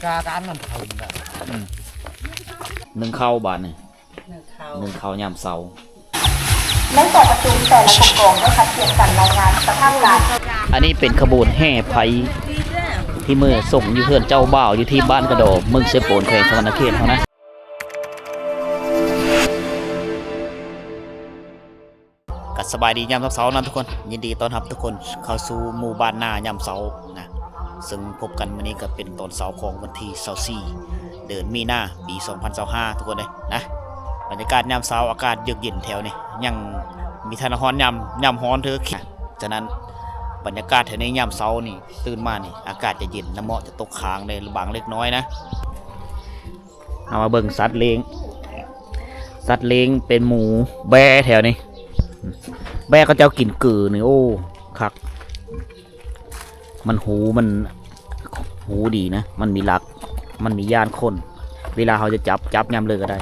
ກາການມັນເຖິງແລ້ວ ອືມ ໜຶ່ງເຂົ້າບາດນີ້ ໜຶ່ງເຂົ້າ ໜຶ່ງເຂົ້າຍາມເຊົ້າ. ໃນກອງປະຊຸມ ແຕ່ລະກົມກອງໄດ້ຄັດລຽງກັນລາຍງານສະພາບການ. ອັນນີ້ເປັນຂະບວນແຫ່ໄຟທີ່ເມືອສົ່ງຢູ່ເຮືອນເຈົ້າບ່າວ ຢູ່ທີ່ບ້ານກະດໍ ເມືອງເຊໂປນ ແຂວງສະຫວັນນະເຂດເຮົານະ. ກະສະບາຍດີຍາມເຊົ້າໆນະທຸກຄົນ, ຍິນດີຕ້ອນຮັບທຸກຄົນເຂົ້າສູ່ໝູ່ບ້ານນາຍາມເຊົ້ານະ, ເຊິ່ງພົບກັນມື້ນີ້ກະເປັນຕອນເຊົ້າຂອງວັນທີຊາວສີ່ ເດືອນມີນາ ປີສອງພັນຊາວຫ້າ ທຸກຄົນເອີຍນະ. ບັນຍາກາດຍາມເຊົ້າອາກາດເຢືອກເຢັນແຖວນີ້ ຍັງມີທັນຮອນຍາມ ຍາມຮ້ອນເທີ. ສະນັ້ນບັນຍາກາດແຖວນີ້ຍາມເຊົ້ານີ້ ຕື່ນມານີ້ອາກາດຈະເຢັນ ລະເໝາະຈະຕົກຄ້າງໄດ້ບາງເລັກນ້ອຍນະ. ເຮົາມາເບິ່ງສັດລ້ຽງ ສັດລ້ຽງເປັນໝູ ແບ້ແຖວນີ້ ແບ້ເຂົາເຈົ້າກິນເກີນີ້ ໂອ້ ຄັກ. ມັນຫູ ມັນຫູດີນະ ມັນມີຫຼັກ ມັນມີຢ້ານຄົນ. ເວລາເຮົາຈະຈັບ ຈັບຍາມເລີກະໄດ້.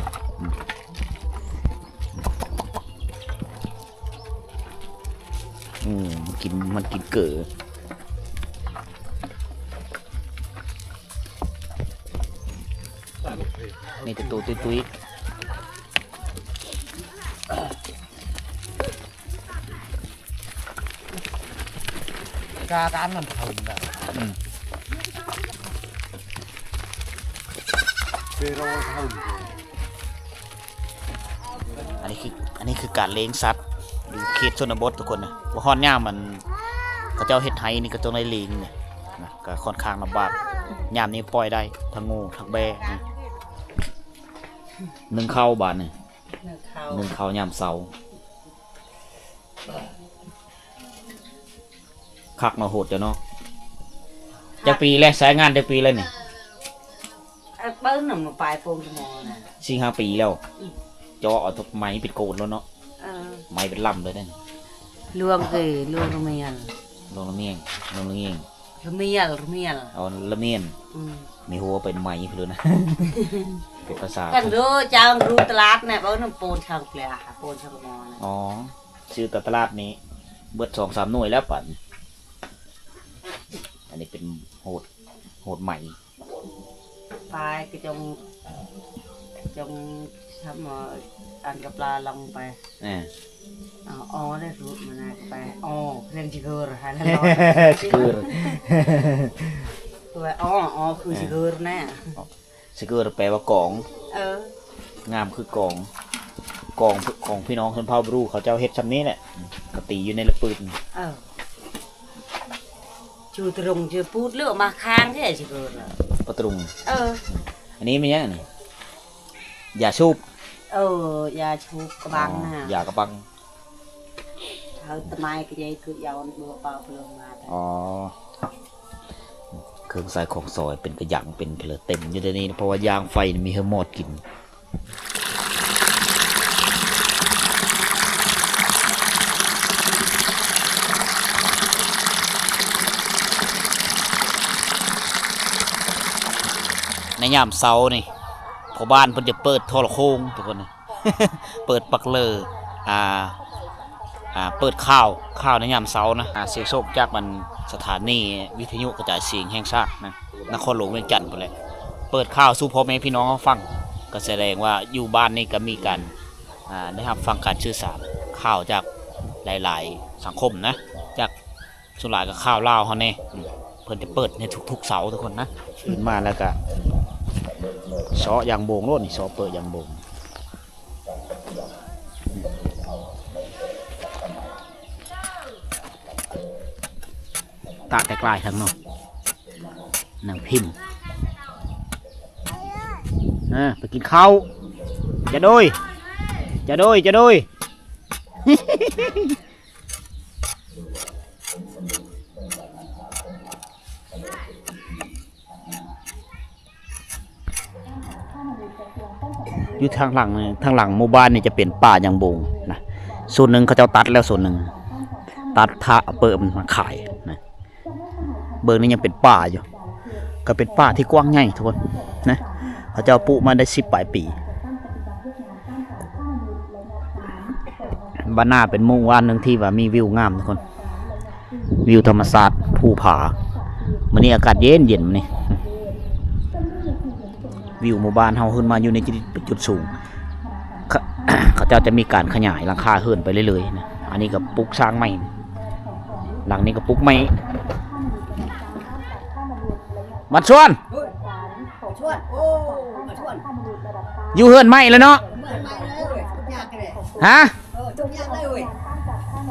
ອືມ ມັນກິນ ມັນກິນເກີ ມີແຕ່ໂຕຕຸ້ຍໆ. ກາການມັນເຖິງແລ້ວ ອືມ ເປັນໂລເທົ່າ ອັນນີ້ຄື ອັນນີ້ຄືການລ້ຽງສັດຢູ່ເຂດຊົນນະບົດທຸກຄົນນະ. ພໍຮອດຍາມມັນ ເຂົາເຈົ້າເຮັດໄຮ່ນີ້ ເຂົາເຈົ້າໄດ້ລ້ຽງນີ້ນະ ກະຄ່ອນຂ້າງລຳບາກ. ຍາມນີ້ປ່ອຍໄດ້ທັງງູທັງແບ້ນະ. ໜຶ່ງເຂົ້າບາດນີ້ ໜຶ່ງເຂົ້າ ໜຶ່ງເຂົ້າຍາມເຊົ້າ. ຄັກເນາະ ໂຫດເຈົ້າເນາະ. ຄັກ. ຈັກປີແລ້ວ? ໃຊ້ງານຈັກປີແລ້ວນີ້? ເອີ ເບິ່ງນຳປາຍໂປ່ງສະໝໍນະ ສີ່ຫ້າປີແລ້ວ. ອືມ ເຈາະເອົາໄມ້ເປັນໂກນໂລດເນາະ. ເອີ ໄມ້ເປັນລຳເລີຍເດ້. ຫຼວງເກ ຫຼວງລະມຽນ ຫຼວງລະມຽງ ຫຼວງລະງຽງ ລະມຽນ ລະມຽນ ອໍ ລະມຽນ. ອືມ ມີຫົວເປັນໄມ້ພຸ້ນນະ ເປັນພາສາ ກັນໂດຈາງ ຮູ້ຕະຫຼາດນະ ເວົ້ານຳໂປນທາງເປລາ ໂປນທາງໝໍນະ. ອໍ ຊື້ຕະຫຼາດນີ້ເບິດສອງສາມໜ່ວຍແລ້ວປານນີ້. ອັນນີ້ເປັນໂຫດ ໂຫດໄມ້ ປາຍກະຈົງ ຈົງທຳ ອັນກະປາລົງໄປ. ເອີ ອໍ ໄດ້ສູດມານະ ກະໄປ ອໍ ເຄື່ອງຊິເກີຣ ຊິເກີຣ ຄືຊິເກີຣນະ. ຊິເກີຣແປວ່າກອງ. ເອີ ງາມຄືກອງ ກອງຂອງພີ່ນ້ອງຊົນເຜົ່າບຣູ ເຂົາເຈົ້າເຮັດຊ່ຳນີ້ແຫຼະ ກະຕີຢູ່ໃນລະປືດ. ເອີ ຈູຕຣົງ ຈູປູດເລືອກມາຄ້າງແທ້ຊິເກີຣ ປະຕຣູງ. ເອີ ອັນນີ້ແມ່ນຫຍັງນີ້? ຢາສູບ. ເອີ ຢາສູບກະບັງນະ ຢາກະບັງ. ເຮົາຕະໄມກະໃຫຍ່ຄືຢາວເບິ່ງເປົ່າເພິ່ນມາ. ອໍ ເຄື່ອງໃຊ້ຂອງຊອຍເປັນກະຍັງ ເປັນເພີເຕັມຢູ່ໃນນີ້ ເພາະວ່າຢ່າງໄຟມີເຮີມອດກິນ. ໃນຍາມເຊົ້ານີ້ ພໍ່ບ້ານເພິ່ນຈະເປີດໂທລະໂຄ່ງທຸກຄົນ. ເປີດປັກເລີ ອ່າ ອ່າ ເປີດຂ່າວ ຂ່າວໃນຍາມເຊົ້ານະ ອ່າ ສຽງໂຊກຈາກມັນ ສະຖານີວິທະຍຸກະຈາຍສຽງແຫ່ງຊາດນະ ນະຄອນຫຼວງວຽງຈັນພຸ້ນແຫຼະ ເປີດຂ່າວສູ່ພໍ່ແມ່ພີ່ນ້ອງເຮົາຟັງ ກະສະແດງວ່າຢູ່ບ້ານນີ້ກະມີການ ອ່າ ໄດ້ຮັບຟັງການສື່ສານຂ່າວຈາກຫຼາຍໆສັງຄົມນະ ຈາກ ສ່ວນຫຼາຍກະຂ່າວລາວເຮົາແນ່. ເພິ່ນຈະເປີດໃນທຸກໆເສົາທຸກຄົນນະ. ຕື່ນມາແລ້ວກະເຊາະຢາງໂບງໂລດນີ້ ເຊາະເປີດຢາງໂບງ. ຕາກແຕ່ກາຍທາງເນາະ ໜັງພິມ. ເອີ ໄປກິນເຂົ້າ ຈະໂດຍ ຈະໂດຍ ຈະໂດຍ. ຢູ່ທາງຫຼັງ ທາງຫຼັງໝູ່ບ້ານນີ້ຈະເປັນປ່າຍາງບົງນະ. ສ່ວນໜຶ່ງເຂົາເຈົ້າຕັດແລ້ວ ສ່ວນໜຶ່ງຕັດທະເປີ້ມາຂາຍນະ. ເບິ່ງນີ້ຍັງເປັນປ່າຢູ່ ກໍເປັນປ່າທີ່ກວ້າງໃຫຍ່ທຸກຄົນນະ. ເຂົາເຈົ້າປູກມາໄດ້ສິບປາຍປີ. ບ້ານນາເປັນໝູ່ບ້ານໜຶ່ງທີ່ວ່າມີວິວງາມທຸກຄົນ ວິວທຳມະຊາດ ພູຜາ. ມື້ນີ້ອາກາດເຢັນໆ ມື້ນີ້ ວິວໝູ່ບ້ານເຮົາຂຶ້ນມາຢູ່ໃນຈຸດ ຈຸດສູງ ເຂົາ ເຂົາເຈົ້າຈະມີການຂະຫຍາຍຫຼັງຄາເຮືອນໄປເລື້ອຍໆນະ. ອັນນີ້ກໍປຸກສ້າງໃໝ່ ຫຼັງນີ້ກໍປຸກໃໝ່. ບັນຊວນ ຊວນ ໂອ້ ມາຊວນ ຢູ່ເຮືອນໃໝ່ແລ້ວເນາະ? ເຮືອນໃໝ່ເລີຍ ທຸກຢ່າງເລີຍ ຮະ? ເອີ ທຸກຢ່າງເລີຍເວີຍ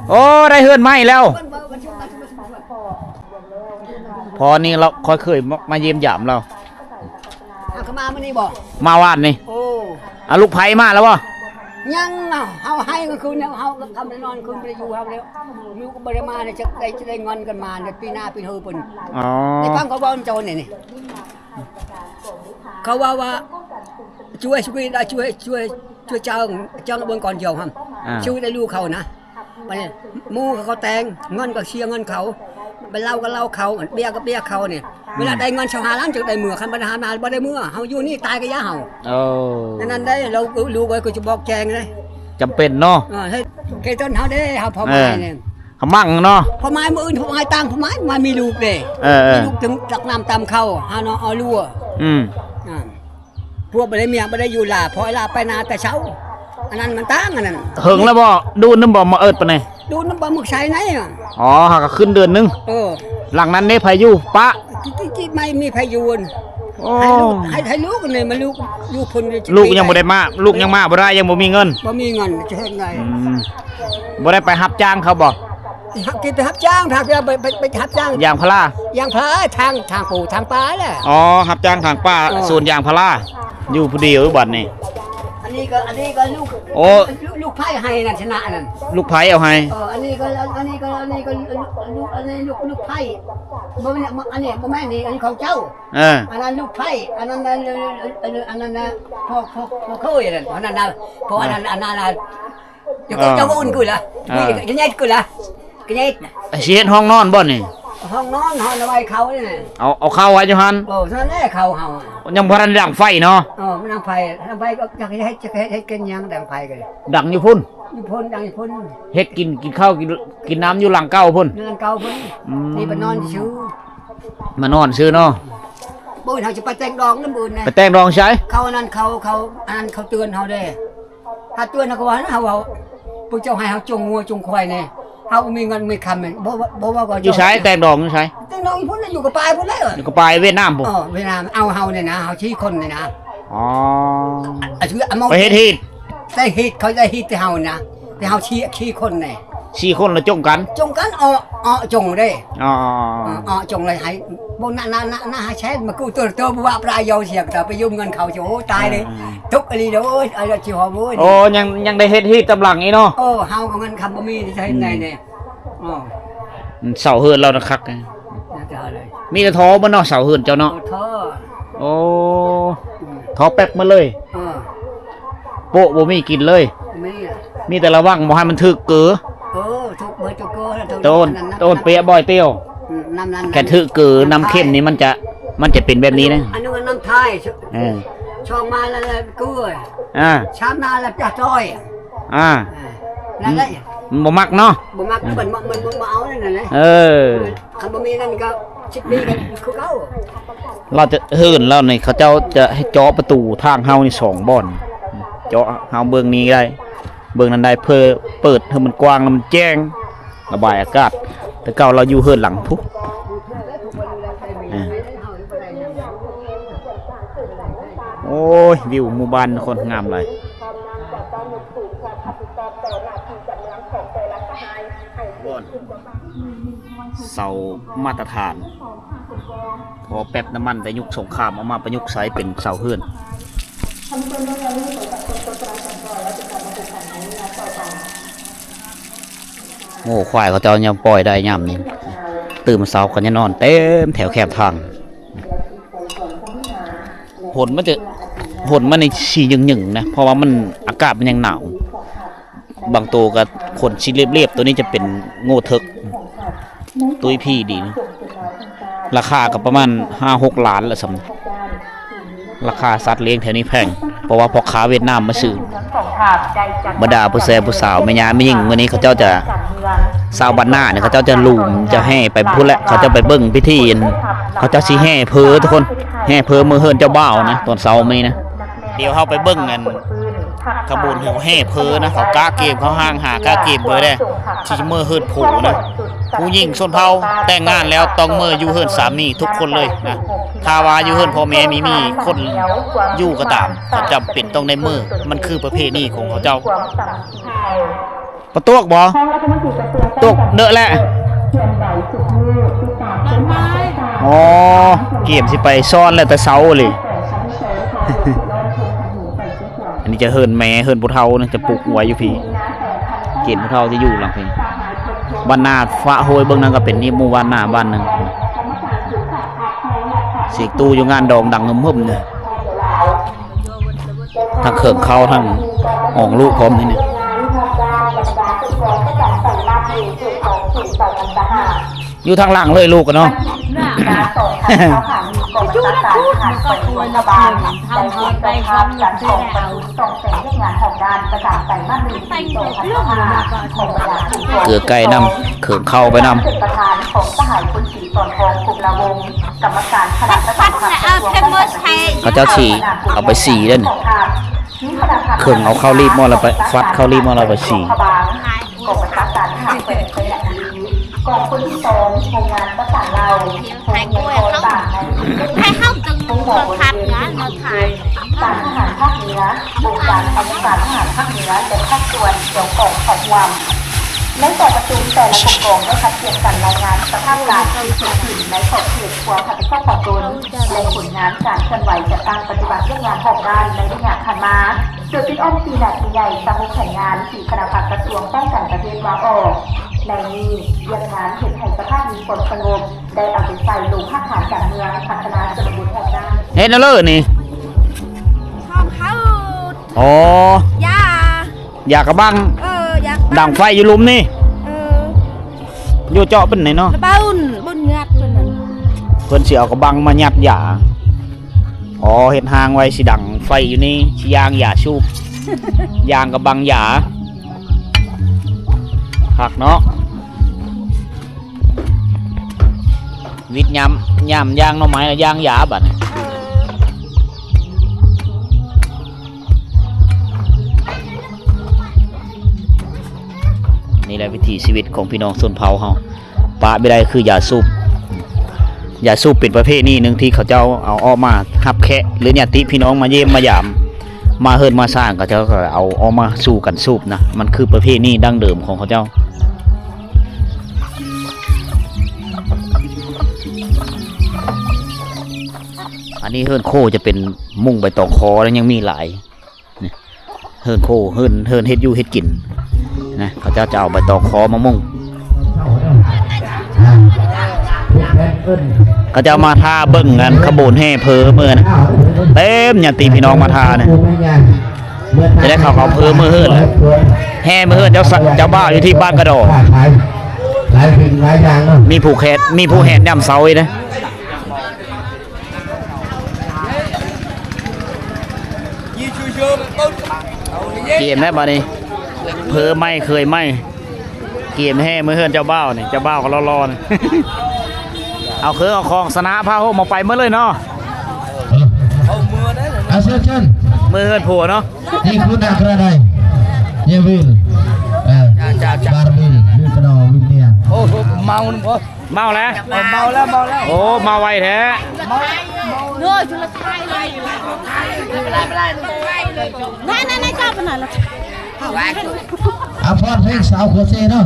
ໂອ້ ໄດ້ເຮືອນໃໝ່ແລ້ວ. ເພິ່ນບໍ່ ບໍ່ ບໍ່ ບໍ່ ບໍ່ ພໍນີ້ລາວ ຂ້ອຍເຄີຍມາ ມາຢ້ຽມຢາມລາວ. ເອົາ ເຂົາມາມື້ນີ້ບໍ່? ມາວານນີ້. ໂອ້ ອາ ລູກໃພ້ມາແລ້ວບໍ່? ຍັງ ເຮົາໃຫ້ກາງຄືນ ເຮົາການນອນຄືນບໍ່ໄດ້ຢູ່ເຮົາແລ້ວ ຢູ່ກໍບໍ່ໄດ້ມາ ຈະໄດ້ ຈະໄດ້ເງິນກັນມາ ປີໜ້າປີເຮີເພິ່ນ. ອໍ ໄດ້ຟັງເຂົາເວົ້ານຳເຈົ້ານີ້ ນີ້ ເຂົາເວົ້າວ່າ ຊ່ວຍ ຊ່ວຍ ຊ່ວຍ ຊ່ວຍ ຊ່ວຍເຈົ້າ ເຈົ້າເບິ່ງກ່ອນດຽວຫັ້ນ ອ່າ ຊື່ໄດ້ລູກເຂົານະ. ບັດນີ້ໝູ່ເຂົາແຕ່ງ ເງິນກໍເສຍເງິນເຂົາ ໄປເຫຼົ້າກໍເຫຼົ້າເຂົາ ເບຍກໍເບຍເຂົານີ້. ອືມ ເວລາໄດ້ເງິນຊາວຫ້າລ້ານຈຶ່ງໄດ້ເມືອ ຄັນບໍ່ໄດ້ຫາມາບໍ່ໄດ້ເມືອ ເຮົາຢູ່ນີ້ຕາຍກໍຢ່າເຮົາ. ໂອ້ ນັ້ນ ນັ້ນເດ້ ລູກ ລູກເອີຍ ກໍຈະບອກແຈ້ງເດ້ ຈຳເປັນເນາະ. ເອີ ເຮັດ ເຮັດຕົ້ນເຮົາເດ້ ເຮົາພໍ່ໝາຍນີ້ ເອີ ຂະມັງເນາະ ພໍ່ໝາຍມື້ອື່ນ ພໍ່ໝາຍຕ່າງ ພໍ່ໝາຍ ມາມີລູກເດ້. ເອີ ເອີ ມີລູກຈຶ່ງຕັກນ້ຳຕຳເຂົ້າ ຫາເນາະ ເອົາລົວ ອືມ ອ່າ ຜົວບໍ່ໄດ້ເມຍບໍ່ໄດ້ຢູ່ລາ ພໍ່ລາໄປນາແຕ່ເຊົ້າ ອັນນັ້ນມັນຕ່າງ ອັນນັ້ນ. ເຫິງແລ້ວບໍ່? ດົນນຳບໍ່ມາເອິດປານນີ້? ດົນນຳບໍ່ ມື້ໃສໃນ. ອໍ ຫາກະຂຶ້ນເດືອນໜຶ່ງ. ເອີ ຫຼັງນັ້ນເດ້ ໃຜຢູ່ປະ? ທີ່ ທີ່ ທີ່ ໄມ່ມີໃຜຢູ່. ໂອ້ ໃຫ້ລູກ ໃຫ້ ໃຫ້ລູກນີ້ມາ ລູກຢູ່ພຸ້ນ ລູກຍັງບໍ່ໄດ້ມາ ລູກຍັງມາບໍ່ໄດ້ ຍັງບໍ່ມີເງິນ ບໍ່ມີເງິນຈະເຮັດໄງ. ອືມ ບໍ່ໄດ້ໄປຮັບຈ້າງເຂົາບໍ່? ຮັບ ທີ່ໄປຮັບຈ້າງ ພາໄປ ໄປ ໄປຮັບຈ້າງຢາງພາລາ ຢາງພາລາ ທາງ ທາງປູທາງປາແຫຼະ. ອໍ ຮັບຈ້າງຖາງປ່າ ເອີ ສວນຢາງພາລາ ຢູ່ຜູ້ດຽວບັດນີ້. ອັນນີ້ກໍ ອັນນີ້ກໍລູກ ໂອ້ ລູກ ລູກໃພ້ໃຫ້ນັ້ນ ຊະນະນັ້ນ ລູກໃພ້ເອົາໃຫ້. ເອີ ອັນນີ້ກໍ ອັນນີ້ກໍ ອັນນີ້ກໍລູກ ອັນນີ້ລູກ ລູກໃພ້ ບໍ່ແມ່ນ ອັນນີ້ບໍ່ແມ່ນນີ້ ອັນນີ້ຂອງເຈົ້າ. ເອີ ອັນນັ້ນລູກໃພ້ ອັນນັ້ນ ອັນ ອັນ ອັນ ອັນນັ້ນນະ ພໍ່ ພໍ່ ພໍ່ເຄີຍນັ້ນ ອັນນັ້ນນະ ພໍ່ ອັນນັ້ນ ອັນນັ້ນນະ. ເຈົ້າ ເອີ ເຈົ້າກໍອຸ່ນກູລະ ເອີ ກະແຍດກູລະ ກະແຍດ. ຊິເຮັດຫ້ອງນອນບໍ່ນີ້? ຫ້ອງນອນ ຫ້ອງໄວ້ເຂົານີ້. ເອົາ ເອົາເຂົ້າໄວ້ຢູ່ຫັ້ນ. ເອີ ນັ້ນແຫຼະເຂົາເຮົາ ຍັງບໍ່ທັນດັງໄຟເນາະ. ເອີ ມັນດັງໄຟ ດັງໄຟກໍຢາກເຮັດ ຈະເຮັດ ເຮັດກັນຫຍັງ ດັງໄຟກໍ ດັງຢູ່ພຸ້ນ ຢູ່ພຸ້ນ ດັງຢູ່ພຸ້ນ. ເຮັດກິນ ກິນເຂົ້າ ກິນ ກິນນ້ຳຢູ່ຫຼັງເກົ່າພຸ້ນ ຢູ່ຫຼັງເກົ່າພຸ້ນ. ອືມ ນີ້ມານອນຊື່ ມານອນຊື່ເນາະ. ມື້ອື່ນເຮົາຈະໄປແຕ່ງດອງນຳມື້ອື່ນນະ. ໄປແຕ່ງດອງໃສ? ເຂົາອັນນັ້ນ ເຂົາ ເຂົາອັນນັ້ນ ເຂົາເຕືອນເຮົາເດ້. ຫາເຕືອນເຮົາກໍວ່າ ເຮົາເວົ້າ ພວກເຈົ້າໃຫ້ເຮົາຈູງງົວຈູງຄວາຍແດ່ ເຮົາບໍ່ມີເງິນມີຄຳ. ບໍ່ ບໍ່ວ່າກໍຢູ່ໃສ? ແຕ່ງດອງຢູ່ໃສ? ແຕ່ງດອງຢູ່ພຸ້ນ ຢູ່ກະປາຍພຸ້ນແຫຼະ. ຢູ່ກະປາຍຫວຽດນາມພຸ້ນ. ເອີ ຫວຽດນາມເອົາເຮົານີ້ນະ ເຮົາສີ່ຄົນນີ້ນະ. ອໍ ໄປເຮັດຮີດ ໄດ້ຮີດ ເຂົາໄດ້ຮີດແຕ່ເຮົານະ ແຕ່ເຮົາສີ່ ສີ່ຄົນແດ່. ສີ່ຄົນລະຈົງກັນ? ຈົງກັນ ເອາະ ເອາະຈົງເດ້. ອໍ ເອາະຈົງເລີຍ ໃຫ້ ບໍ່ນະ ນະ ນະ ນະ ໃຫ້ແຊນມາກູ້ຕົວ ຕົວບໍ່ວ່າປາຍເຍົາເສຍ ກໍໄປຢືມເງິນເຂົາ. ໂອ້ ຕາຍເລີຍ ເອີ ທຸກອີ່ຫຼີເດີ. ໂອ້ຍ ອາຍຊິຫອມ ໂອ້ຍ. ໂອ້ ຍັງ ຍັງໄດ້ເຮັດຮີດຕຳຫຼັງອີກເນາະ. ເອີ ເຮົາກໍເງິນຄຳບໍ່ມີ ຈະເຮັດແນວໃດແດ່. ອືມ ເອີ ເສົາເຮືອນລາວນະຄັກ ມີແຕ່ທໍ່ເບິດເນາະ ເສົາເຮືອນເຈົ້າເນາະ. ເອີ ທໍ່ ໂອ້ ອືມ ທໍ່ແປັບໝົດເລີຍ. ເອີ ໂປະບໍ່ມີກິນເລີຍ. ມີ ມີແຕ່ລະວັງບໍ່ໃຫ້ມັນຖືກເກີ. ເອີ ຖືກເບີດ ຖືກເກີ ໂຕນ ໂຕນເປຍບໍ່ອຍຕຽວ. ອືມ ນ້ຳນັ້ນ ຄັນຖືກເກີ ນ້ຳເຄັມນີ້ມັນຈະ ມັນຈະເປັນແບບນີ້ນະ. ອັນນີ້ນ້ຳທາຍ ເອີ ສອງມາແລ້ວເກືອ ອ່າ ສາມມາແລ້ວຈະຈອຍ ອ່າ ເອີ ນັ້ນແຫຼະ ມັນບໍ່ມັກເນາະ. ບໍ່ມັກ ມັນ ມັນ ມັນບໍ່ເອົານັ້ນແຫຼະ. ເອີ ຄັນບໍ່ມີນັ້ນກໍສິບປີກໍຄືເກົ່າ. ລາວຈະ ເຮືອນລາວນີ້ ເຂົາເຈົ້າຈະໃຫ້ເຈາະປະຕູທາງເຮົານີ້ສອງບ່ອນ ເຈາະເຮົາເບິ່ງນີ້ໄດ້ ເບິ່ງນັ້ນໄດ້ ເພື່ອເປີດໃຫ້ມັນກວ້າງ ແລ້ວມັນແຈ້ງ ລະບາຍອາກາດ. ແຕ່ເກົ່າລາວຢູ່ເຮືອນຫຼັງພຸ້ນ. ໂອ້ຍ ວິວໝູ່ບ້ານໂຄດງາມຫຼາຍ. ບ່ອນເສົາມາດຕະຖານ ພໍແປັບນ້ຳມັນແຕ່ຍຸກສົງຄາມ ເອົາມາປະຍຸກໃຊ້ເປັນເສົາເຮືອນ. ງົວຄວາຍເຂົາເຈົ້າຍັງປ່ອຍໄດ້ຍາມນີ້ ຕື່ນມາເຊົ້າກໍຍັງນອນເຕັມແຖວແຄມທາງ. ຝົນມັນຈະ ຝົນມັນນີ້ຊິຫຍຸ້ງໆນະ ເພາະວ່າມັນ ອາກາດມັນຍັງໜາວ. ບາງໂຕກໍຂົນຊິລຽບໆ ໂຕນີ້ຈະເປັນງົວເຖິກ ຕຸ້ຍຜີດີ. ລາຄາກໍປະມານຫ້າຫົກລ້ານລະສ່ຳນີ້. ລາຄາສັດລ້ຽງແຖວນີ້ແພງ ເພາະວ່າພໍ່ຄ້າຫວຽດນາມມາຊື້. ບັນດາຜູ້ແຊຜູ້ສາວ ແມ່ຍ່າແມ່ຍິງ ມື້ນີ້ເຂົາເຈົ້າຈະ ຊາວບ້ານນານີ້ ເຂົາເຈົ້າຈະລຸມ ຈະແຫ່ໄປພຸ້ນແຫຼະ ເຂົາເຈົ້າໄປເບິ່ງພິທີ ເຂົາເຈົ້າຊິແຫ່ເພີທຸກຄົນ. ແຫ່ເພີເມືອເຮືອນເຈົ້າບ່າວນະ ຕອນເຊົ້າມື້ນີ້ນະ. ດຽວເຮົາໄປເບິ່ງອັນຂະບວນແຫ່ເພີນະ ເຂົາກະເກມ ເຂົາຫ້າງຫາກະເກມເບີແດ່ ຊິເມືອເຮືອນຜູ້ນະ. ຜູ້ຍິງຊົນເຜົ່າແຕ່ງງານແລ້ວຕ້ອງເມືອຢູ່ເຮືອນສາມີທຸກຄົນເລີຍນະ. ຖ້າວ່າຢູ່ເຮືອນພໍ່ແມ່ມີ ມີຄົນຢູ່ກໍຕາມ ກໍຈຳເປັນຕ້ອງໄດ້ເມືອ ມັນຄືປະເພນີຂອງເຂົາເຈົ້າ. ປະຕວກບໍ່? ຕວກເດີະແຫຼະ. ອໍ ກຽມຊິໄປຊ້ອນແລ້ວແຕ່ເຊົ້າເລີຍ. ອັນນີ້ຈະເຮືອນແມ່ ເຮືອນຜູ້ເຖົ້ານະ ຈະປຸກໄວ້ຢູ່ພີ້. ກຽມຜູ້ເຖົ້າຈະຢູ່ຫຼັງພີ້. ບ້ານນາຟ້າໂຮຍເບິ່ງນັ້ນກໍເປັນອີກໝູ່ບ້ານນາບ້ານໜຶ່ງ. ສຽງຕູ້ຢູ່ງານດອງດັງຫຶມໆເດີ. ທັງເຄື່ອງເຂົ້າ ທັງອອງລູກພ້ອມນີ້ນະ. ຢູ່ທາງຫຼັງເລີຍລູກກະເນາະ. ເກືອໄກ່ນຳ ເຄື່ອງເຂົ້າໄປນຳ. ເຂົາເຈົ້າຊິເອົາໄປສີເດ້ນີ້. ເຄື່ອງເອົາເຂົ້າລີບໝົດແລ້ວໄປ ຟັດເຂົ້າລີບໝົດແລ້ວໄປສີ. ກອງບັນຊາການທະຫານແຂວງໄຊຍະບູລີ, ກອງພົນທີສອງ ໂຮງງານປະສານລາວ, ໂຮງຮຽນກໍ່ສ້າງໃນ ໃຫ້ເຮົາຈຶ່ງເບິ່ງຄັກງານມາຖ່າຍ. ສານທະຫານພາກເໜືອ, ອົງການໄອຍະການທະຫານພາກເໜືອ ແລະ ພາກສ່ວນກ່ຽວຂ້ອງເຂົ້າຮ່ວມ. ໃນກອງປະຊຸມ, ແຕ່ລະກົມກອງໄດ້ຜັດປ່ຽນກັນລາຍງານສະພາບການທີ່ເກີດຂຶ້ນໃນຂອບເຂດຄວາມຮັບຜິດຊອບຂອງຕົນ ແລະ ຜົນງານການເຄື່ອນໄຫວຈັດຕັ້ງປະຕິບັດວຽກງານຮອບດ້ານໃນໄລຍະຜ່ານມາ. ໂດຍປິດອ້ອມສີ່ໜ້າທີ່ໃຫຍ່ ສະຫົກແຜນງານທີ່ຄະນະພັກກະຊວງປ້ອງກັນປະເທດວາງອອກ. ໃນນີ້, ວຽກງານເຮັດໃຫ້ສະພາບມີຄວາມສະຫງົບ ໄດ້ເອົາໃຈໃສ່ລົງຮາກຖານການເມືອງ, ພັດທະນາຊົນນະບົດຮອບດ້ານ. ເຮັດແນວເລີນີ້ ຫ້ອງເຮົາ. ອໍ ຢາ ຢາກະບັງ. ເອີ ຢາກະບັງ ດັງໄຟຢູ່ລຸ່ມນີ້. ເອີ ຢູ່ເຈາະເປັນໄດເນາະ ລະເບິ່ນ ເບິ່ນຫຍັດເພິ່ນນັ້ນ ເພິ່ນຊິເອົາກະບັງມາຫຍັດຢາ. ອໍ ເຮັດຮ່າງໄວ້ຊິດັງໄຟຢູ່ນີ້ ຊິຢ່າງຢາສູບ ຢ່າງກະບັງຢາ. ຄັກເນາະ ວິດຍາມ ຍາມຢ່າງໜໍ່ໄມ້ລະຢ່າງຢາບັດນີ້. ນີ້ແຫຼະວິຖີຊີວິດຂອງພີ່ນ້ອງຊົນເຜົ່າເຮົາ. ປະບໍ່ໄດ້ຄືຢາສູບ. ຢາສູບເປັນປະເພນີໜຶ່ງທີ່ເຂົາເຈົ້າເອົາອອກມາຮັບແຂກ ຫຼື ຍາດຕິພີ່ນ້ອງມາຢ້ຽມມາຢາມ ມາເຮືອນມາຊານ ເຂົາເຈົ້າກໍເອົາອອກມາສູ່ກັນສູບນະ. ມັນຄືປະເພນີດັ້ງເດີມຂອງເຂົາເຈົ້າ. ອັນນີ້ເຮືອນໂຄຈະເປັນມຸງໃບຕອງຄໍ ແລະ ຍັງມີຫຼາຍ. ນີ້ ເຮືອນໂຄ ເຮືອນ ເຮືອນເຮັດຢູ່ເຮັດກິນນະ ເຂົາເຈົ້າຈະເອົາໃບຕອງຄໍມາມຸງ. ເຂົາເຈົ້າມາຖ້າເບິ່ງອັນຂະບວນແຫ່ເພີເມືອນະ ເຕັມຍາດຕິພີ່ນ້ອງມາຖ້ານະ. ຈະໄດ້ເຂົາເອົາເພີເມືອເຮືອນ ແຫ່ເມືອເຮືອນເຈົ້າ ເຈົ້າບ່າວຢູ່ທີ່ບ້ານກະດໍ. ມີຜູກແຂນ ມີຜູກແຫນຍາມເຊົ້າອີກນະ. ກຽມແລ້ວບາດນີ້ ເພີໃໝ່ເຂີຍໃໝ່ ກຽມແຫ່ເມືອເຮືອນເຈົ້າບ່າວນີ້ ເຈົ້າບ່າວກໍຫຼໍ່ໆນີ້. ເອົາເຄື່ອງເອົາຂອງຊະນະຜ້າຫົ່ມເອົາໄປໝົດເລີຍເນາະ. ເອົາເມືອໄດ້ເລີຍ ເອົາເຊີນ ເຊີນ ເມືອເຮືອນຜົວເນາະ. ນີ້ຄືນັກລະໄດ ເຍວິນ ເອີ ເຈົ້າ ເຈົ້າ ເຈົ້າ ບາຣວິນ ວິນກະນໍ ວິນເນຍ. ໂອ້ ເມົານຳບໍ່? ເມົາແລ້ວ ເມົາແລ້ວ ເມົາແລ້ວ. ໂອ້ ເມົາໄວແທ້. ເອີ ຈຸລະໄທ ນັ້ນໆໆ ຈັບອັນນັ້ນລະ. ອາ ຟ້ອນເພງສາວຂົວເຊເນາະ.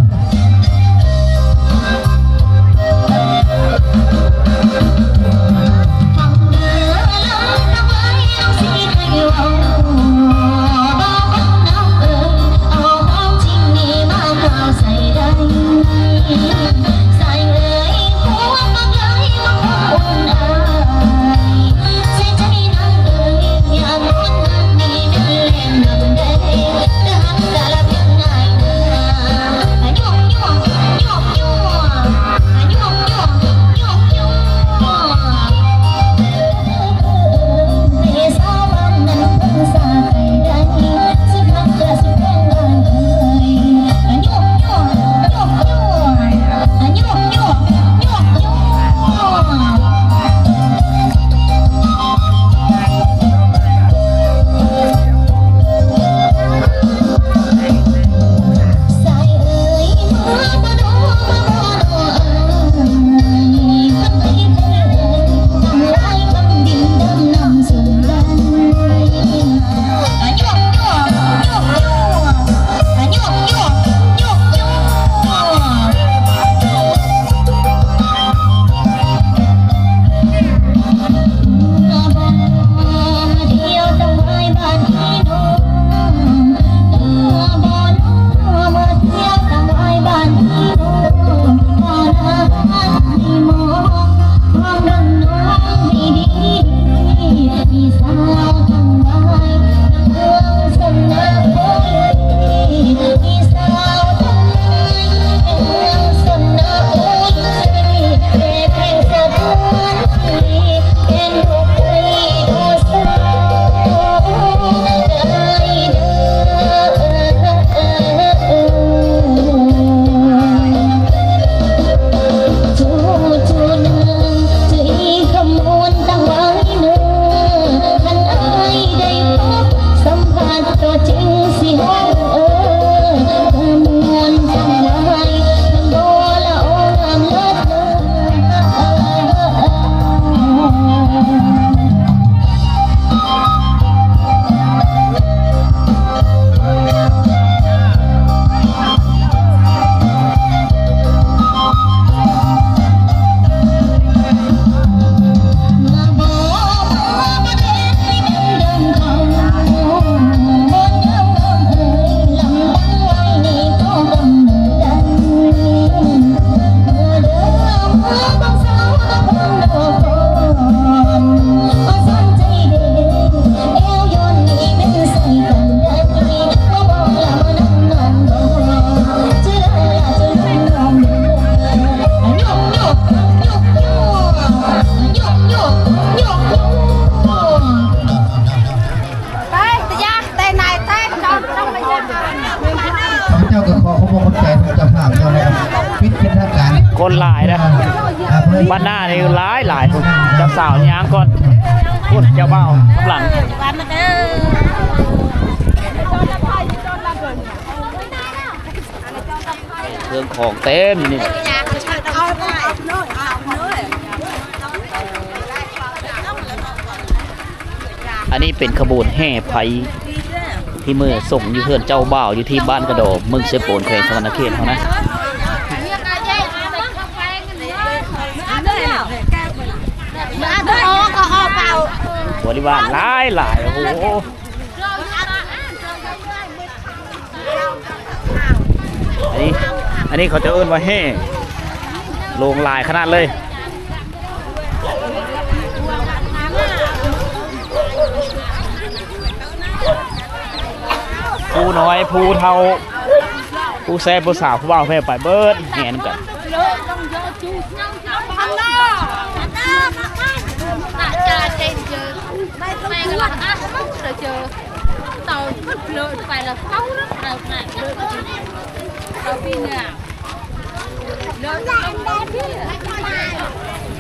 ໄປເດີ້ ບ້ານໜ້ານີ້ຫຼາຍໆ ພຸ້ນ ເຈົ້າສາວຍ່າງກ່ອນ ພຸ້ນເຈົ້າບ່າວກຳລັງ ເຄື່ອງຂອງເຕັມຢູ່ນີ້. ອັນນີ້ເປັນຂະບວນແຫ່ໄຟ ທີ່ເມືອສົ່ງຢູ່ເຮືອນເຈົ້າບ່າວ ຢູ່ທີ່ບ້ານກະດໍ ເມືອງເຊໂປນ ແຂວງສະຫວັນນະເຂດເຮົານະ. ບໍລິວານຫຼາຍໆ ໂອ້ໂຫ. ອັນນີ້ ອັນນີ້ເຂົາຈະເອີ້ນວ່າແຫ່ ໂລງຫຼາຍຂະໜາດເລີຍ. ຜູ້ນ້ອຍ ຜູ້ເຖົ້າ ຜູ້ແຊບ ຜູ້ສາວ ຜູ້ບ່າວ ແຜ່ໄປເບິດ ແຫ່ນຳກັນ.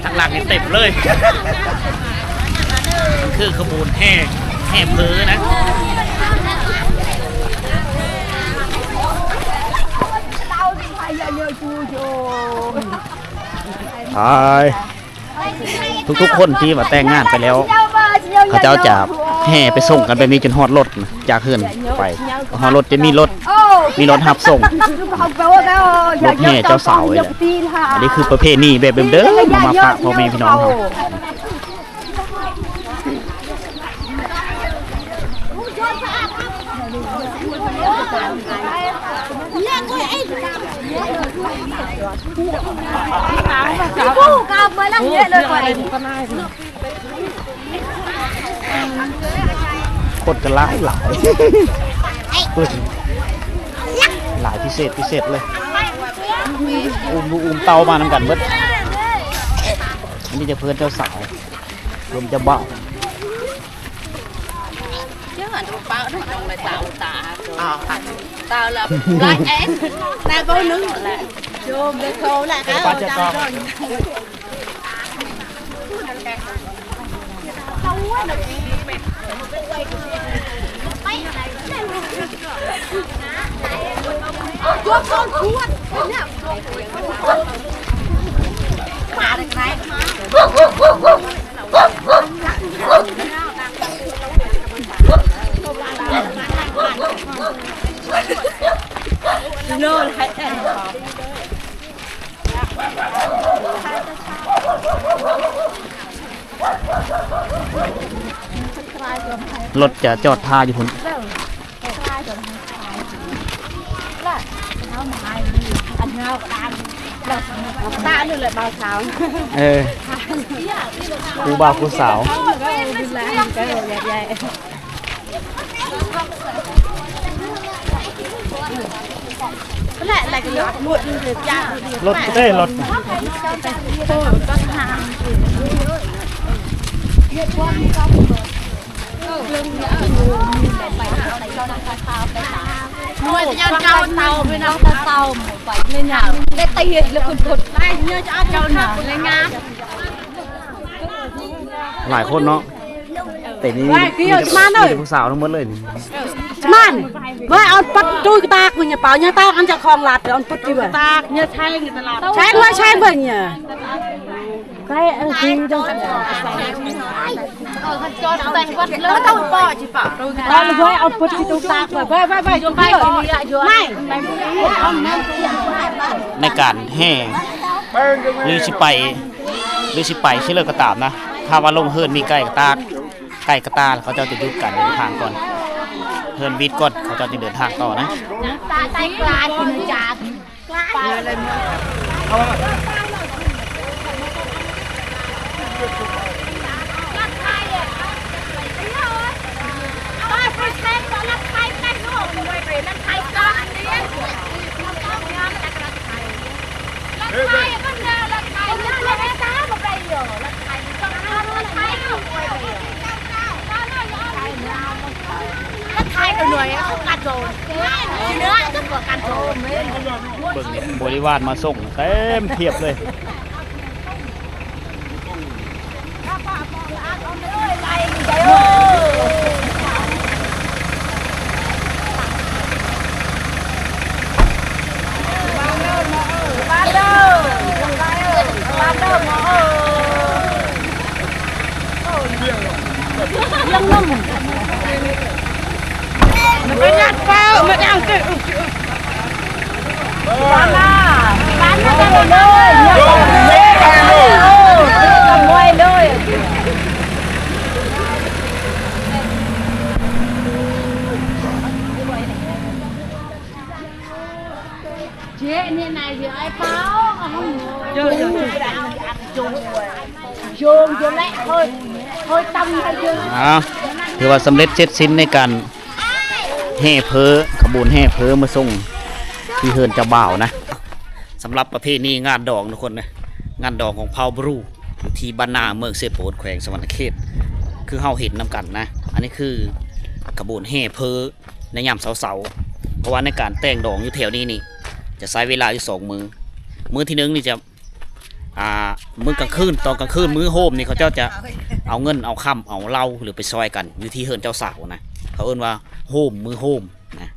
ທາງຫຼັງນີ້ເຕັມເລີຍ ຄືຂະບວນແຫ່ ແຫ່ເພີນະ. ໄປ ທຸກໆຄົນທີ່ວ່າແຕ່ງງານໄປແລ້ວ ເຂົາເຈົ້າຈະແຫ່ໄປສົ່ງກັນແບບນີ້ຈົນຮອດລົດ ຈາກເຮືອນໄປ ຮອດລົດຈະມີລົດ ມີລົດຮັບສົ່ງ ລົດແຫ່ເຈົ້າສາວນີ້ແຫຼະ. ອັນນີ້ຄືປະເພນີແບບເດີມໆ ມາຝາກພໍ່ແມ່ພີ່ນ້ອງເຮົາ. ຄົນກໍຫຼາຍໆ ຫຼາຍພິເສດພິເສດເລີຍ. ອຸ້ມລູກອຸ້ມເຕົ້າມານຳກັນເບິດ. ອັນນີ້ຈະເພື່ອນເຈົ້າສາວ ລວມເຈົ້າບ່າວ. ເຈົ້າອັນເປົ່າເນາະ ຕ້ອງໄດ້ຕາມຕາ ອ່າ ຕາລະຫຼາຍແອນ ແຕ່ບໍ່ໜຶ່ງແຫຼະ ໂຍມໄດ້ເຂົ້າແລ້ວ ເຈົ້າປາເຈົ້າກໍ ລົດຈະຈອດຖ້າຢູ່ພຸ້ນ. ເອີ ຄູ່ບ່າວຄູ່ສາວ ລົດເດ້ ລົດ ຫຼາຍຄົນເນາະ ແຕ່ນີ້ມີແຕ່ຜູ້ສາວທັງໝົດເລີຍນີ້. ມັນ ເວີ້ຍ ເອົາປະຕູກະຕາກເວີ້ຍ ເປົ່າຍາຕາກອັນເຈົ້າຂອງລັດ ເອົາປະຕູກະຕາກ ຍາແຊງຕະຫຼາດ ແຊງເວີ້ຍ ແຊງເວີ້ຍ ຍາ ໄປ ເອີ ດີເດີ ເອີ ຄັນຈອດແຕ່ງວັດເລີຍ ຕ້ອງປໍຊິປະ ເອົາເວີ້ຍ ເອົາປະຕູກະຕາກ ເວີ້ຍ ເວີ້ຍ ເອົາ ໃນການແຫ່ ຫຼືຊິໄປ ຫຼືຊິໄປຊິເລີກກໍຕາມນະ ຖ້າວ່າລົງເຮືອນມີໄກ່ກະຕາກ ໄກ່ກະຕາ ເຂົາເຈົ້າຈະຢຸດການເດີນທາງກ່ອນ ເຮືອນວິດກ່ອນ ເຂົາເຈົ້າຈຶ່ງເດີນທາງຕໍ່ນະ. ລະຂາຍໄປໜ່ວຍ ເຂົາກັດໂດນ ເໜືອ ເບິ່ງນີ້ ບໍລິວານມາສົ່ງເຕັມພຽບເລີຍ. ອ້າວ ຖືວ່າສຳເລັດເສັດສິ້ນໃນການ ແຫ່ເພີ ຂະບວນແຫ່ເພີມາສົ່ງທີ່ເຮືອນເຈົ້າບ່າວນະ. ສຳລັບປະເພນີງານດອງທຸກຄົນນະ ງານດອງຂອງເຜົ່າບຣູ ຢູ່ທີ່ບ້ານນາ ເມືອງເຊໂປນ ແຂວງສະຫວັນນະເຂດ ຄືເຮົາເຫັນນຳກັນນະ. ອັນນີ້ຄືຂະບວນແຫ່ເພີໃນຍາມເຊົ້າໆ ເພາະວ່າໃນການແຕ່ງດອງຢູ່ແຖວນີ້ນີ້ ຈະໃຊ້ເວລາຢູ່ສອງມື້. ມື້ທີໜຶ່ງນີ້ຈະ ອ່າ ມື້ກາງຄືນ ຕອນກາງຄືນ ມື້ໂຮມນີ້ ເຂົາເຈົ້າຈະເອົາເງິນເອົາຄຳເອົາເຫຼົ້າ ຫຼື ໄປຊ່ອຍກັນຢູ່ທີ່ເຮືອນເຈົ້າສາວນະ. ເຂົາເອີ້ນວ່າໂຮມ ມື້ໂຮມນະ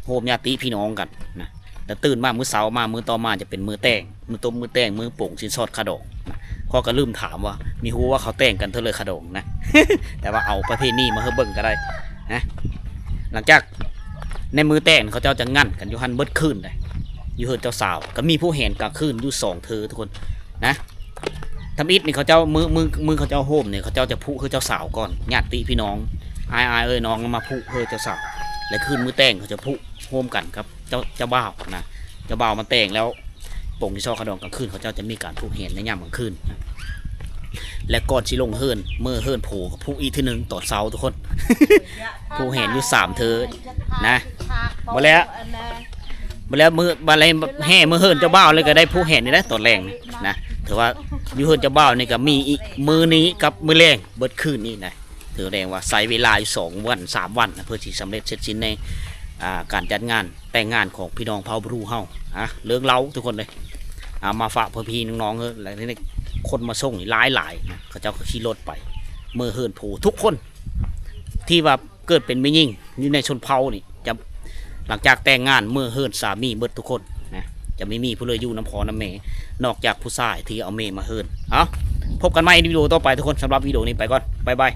ໂຮມຍາດຕິພີ່ນ້ອງກັນນະ. ແລ້ວຕື່ນມາມື້ເຊົ້າມາ ມື້ຕໍ່ມາຈະເປັນມື້ແຕ່ງ ມື້ຕົບມື້ແຕ່ງ ມື້ປົງສິນສອດຄ່າດອງນະ. ຂ້ອຍກໍລືມຖາມວ່າ ມີຮູ້ວ່າເຂົາແຕ່ງກັນເທື່ອໃດຄ່າດອງນະ ແຕ່ວ່າເອົາປະເພນີມາໃຫ້ເບິ່ງກໍໄດ້ນະ. ຫຼັງຈາກໃນມື້ແຕ່ງ ເຂົາເຈົ້າຈະງັ້ນກັນຢູ່ຫັ້ນເບິດຄືນເດ້ ຢູ່ເຮືອນເຈົ້າສາວ. ກໍມີຜູ້ແຫ່ນກາງຄືນຢູ່ສອງເທື່ອທຸກຄົນນະ. ທຳອິດນີ້ເຂົາເຈົ້າ ມື້ ມື້ ມື້ເຂົາເຈົ້າໂຮມນີ້ ເຂົາເຈົ້າຈະຜູກເຮືອເຈົ້າສາວກ່ອນ ຍາດຕິພີ່ນ້ອງ ອ້າຍໆເອີຍນ້ອງ ມາຜູກເຮືອເຈົ້າສາວ. ແລະ ຄືນມື້ແຕ່ງ ເຂົາຈະຜູກໂຮມກັນກັບເຈົ້າ ເຈົ້າບ່າວນະ. ເຈົ້າບ່າວມາແຕ່ງແລ້ວ ປົງສິນສອດຄ່າດອງກາງຄືນ ເຂົາເຈົ້າຈະມີການຜູກແຫ່ນໃນຍາມກາງຄືນນະ. ແລະ ກ່ອນຊິລົງເຮືອນ ເມືອເຮືອນໂພ ກໍຜູກອີກເທື່ອໜຶ່ງຕອນເຊົ້າທຸກຄົນ ຜູກແຫ່ນຢູ່ສາມເທື່ອນະ. ບໍ່ແລ້ວ ບໍ່ແລ້ວມື້ ບັດແລ້ວແຫ່ເມືອເຮືອນເຈົ້າບ່າວເລີຍ ກໍໄດ້ຜູກແຫ່ນນີ້ແຫຼະຕອນແລງນະ. ຖືວ່າຢູ່ເຮືອນເຈົ້າບ່າວນີ້ກໍມີອີກມື້ນີ້ກັບມື້ແລງເບິດຄືນນີ້ນະ. ຖືແດງວ່າໃຊ້ເວລາຢູ່ສອງວັນສາມວັນນະ ເພື່ອຊິສຳເລັດເສັດສິ້ນໃນ ອ່າ ການຈັດງານແຕ່ງງານຂອງພີ່ນ້ອງເຜົ່າບຣູເຮົາ. ອ່າ ເລື່ອງເລົ່າທຸກຄົນເລີຍ ອ່າ ມາຝາກພໍ່ພີ່ນ້ອງໆເອີຍ. ແລ້ວນີ້ຄົນມາສົ່ງນີ້ຫຼາຍໆນະ ເຂົາເຈົ້າກໍຂີ່ລົດໄປເມືອເຮືອນໂພ ທຸກຄົນທີ່ວ່າ ເກີດເປັນແມ່ຍິງຢູ່ໃນຊົນເຜົ່ານີ້ ຈະ ຫຼັງຈາກແຕ່ງງານເມືອເຮືອນສາມີເບິດທຸກຄົນນະ. ຈະບໍ່ມີຜູ້ເລີຍຢູ່ນຳພໍ່ນຳແມ່ ນອກຈາກຜູ້ຊາຍທີ່ເອົາແມ່ມາເຮືອນ. ເອົາ ພົບກັນໃໝ່ໃນວິດີໂອຕໍ່ໄປທຸກຄົນ. ສຳລັບວິດີໂອນີ້ໄປກ່ອນ ບາຍບາຍ.